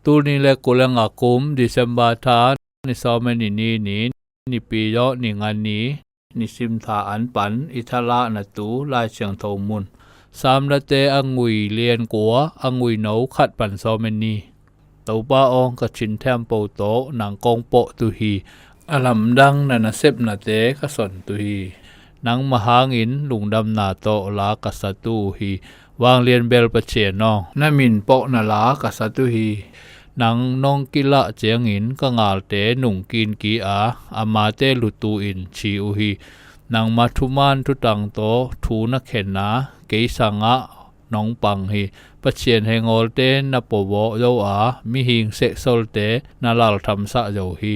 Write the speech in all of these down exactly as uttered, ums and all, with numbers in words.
Tul nih le kul le nga kum December tha ni sawm le ni ni ni, Nipi zawh ni nga ni, nisim tha an pan i thalah na tu Lai Siangtho mun. Psalm late a ngui lian kua, a ngui no khat pan sawm le ni. Topa awng, ka thin thempo tawh nang kong pawh tu hi. A lamdang na nasepnate ka son tu hi. Nangmah hangin lungdamna tawh la ka sa tu uh hi. Vanglian bel Pathian awng, na min pawhna la ka sa tu hi. Nang nong kilah ciangin ka ngalte nungkin ki a, amate lutu in ci uh hi. Nangmah thuman thutang tawh thu na khen a, kei sangah nong pang hi. Pathian hengawlte na puawvawh zo a, mihing sehsolte na lalthamsah zo hi.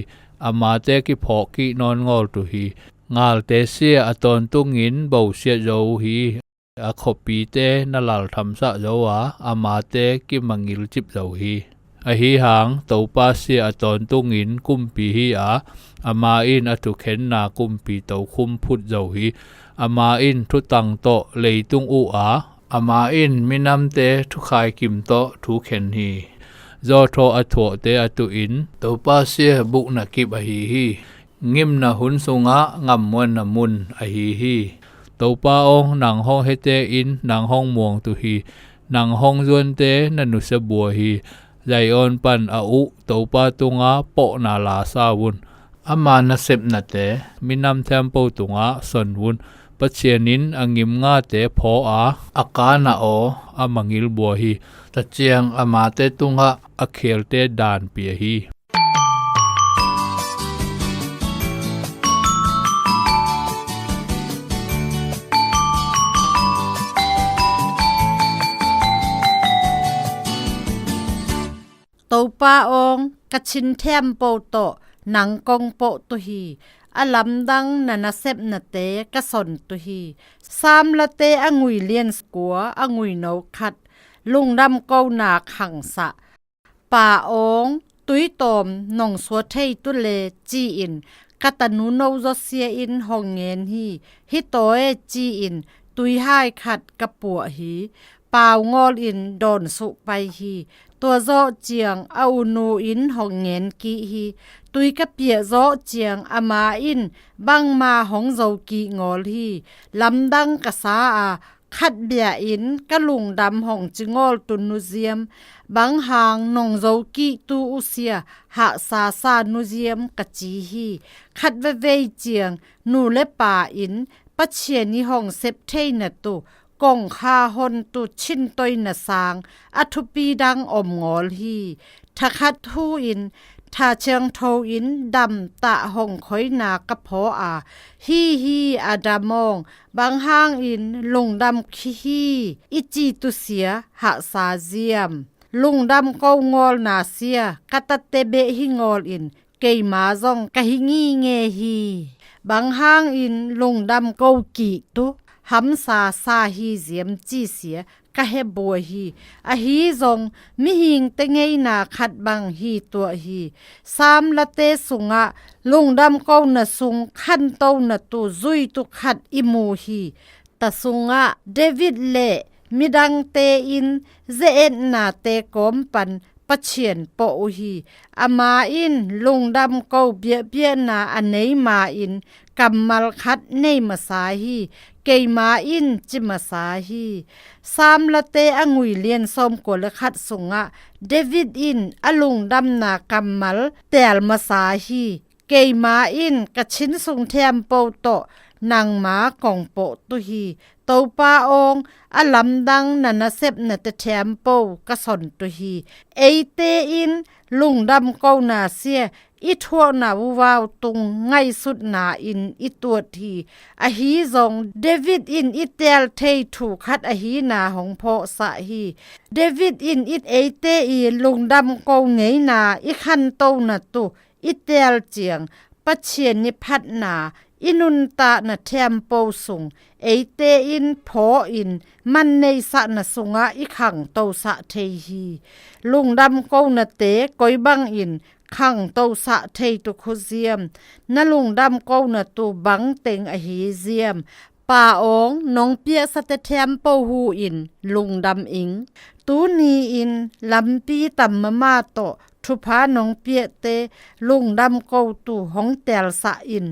Amate kiphawk kih nawn ngawl tu hi. Ngalte sia a tawntungin bosiat zo uh hi. A khuapite na lalthamsah zo a, amate kimangil cip zo hi. Ahi hang Topa sia a tawntungin kumpi hi a, ama in a thukhenna kumpi tokhum phut zo hi. Ama in thutang tawh leitung uh a, ama in minamte thukhaikim tawh thukhen hi. Zawthaw a thuahte a tuhin Topa sia bukna kip ahi hi. Ngimna hun sungah ngammuanna mun ahi hi. Topa awng, nang hong hete in nang hong muang tu hi. Nang hong zuante na nusia bua hi. Zion pan a uh Topa tungah pawhna la sa un. Ama nasepnate minam thempo tungah son un. Pathian in a ngimngate phaw a, a kana aw a mangil bua hi. Taciang amate tungah a khialte daanpia hi. Topa awng, ka thin thempo tawh nang kong pawh tu hi. A lamdang na nasepnate ka son tu hi. Psalm late a ngui lian kua, a ngui no khat. Lungdam kona khangsah. Pa awng, tuitawm nong sua thei tu le ci-in ka tanu no zawsia in hong ngen hi. Hih taw e ci-in tuihai khat ka puah hi. Pau ngawlin dawn suh pai hi. Tua zawh ciang a unu in hong ngen kih hi. Tui ka piah zawh ciang ama in bangma hong zo kih ngawl hi. Lamdang ka sa a, khat bia in ka lungdam hong ci ngawl tu nuziam, bang hang nong zo kih tu uh sia, hahsa sa nuziam ka ci hi. Khat vevei ciang nu le pa in Pathian i hong sep theina tu, kongkha hon tu chintoina sang a thupi dang om ngawl hi. Thakhat thu in, Tha Ciangtho in damtah hong khoina ka phaw a, hi hi a dam awng, bang hangin lungdam khi hi i ci tu sia, hahsa ziam. Lungdam ko ngawlna sia ka tate beh hi ngawlin keima zong ka hi nginge hi. Bang hangin lungdam ko kih tu, hamsa sa hi ziam ci sia ka he bua hi. Ahi zong mihingte ngeina khat bang hi tuah hi. Psalm late sungah lungdam kona sung khantona tu zui tu khat i mu hi. Ta sungah David le midangte in ze-etnate kawm pan Pathian pawh uh hi. Ama in lungdam ko biahpiahna a nei ma-in kammal khat nei masa hi. Keima in ci masa hi. Psalm late a ngui lian sawmkua le khat sungah David in a lungdamna kammal teel masa hi. Keima in ka thin sung thempo tawh nangma kong pawh tu hi. Topa awng, a lamdang na nasepnate thempo ka son tu hi. Eite in lungdam kona sia i thuakna vuvau tung ngaihsutna in i tuat hi. Ahi zong David in i teel thei thu khat ahina hong phawhsah hi. David in i eite i lungdam ko ngeina i khantona tu i teel ciang Pathian i phatna i nuntakna thempo sung eite in phaw in man neisakna sungah i khangtosah thei hi. Lungdam konate koi bangin khangtosah thei tu khuziam. Na lungdam kona tu bangteng ahi ziam. Pa aw, nong piaksa te khempeuh hu in lungdam ing. Tuni-in lampi tam mahmah tawh thupha nong piakte lungdam ko tu hong telsa in.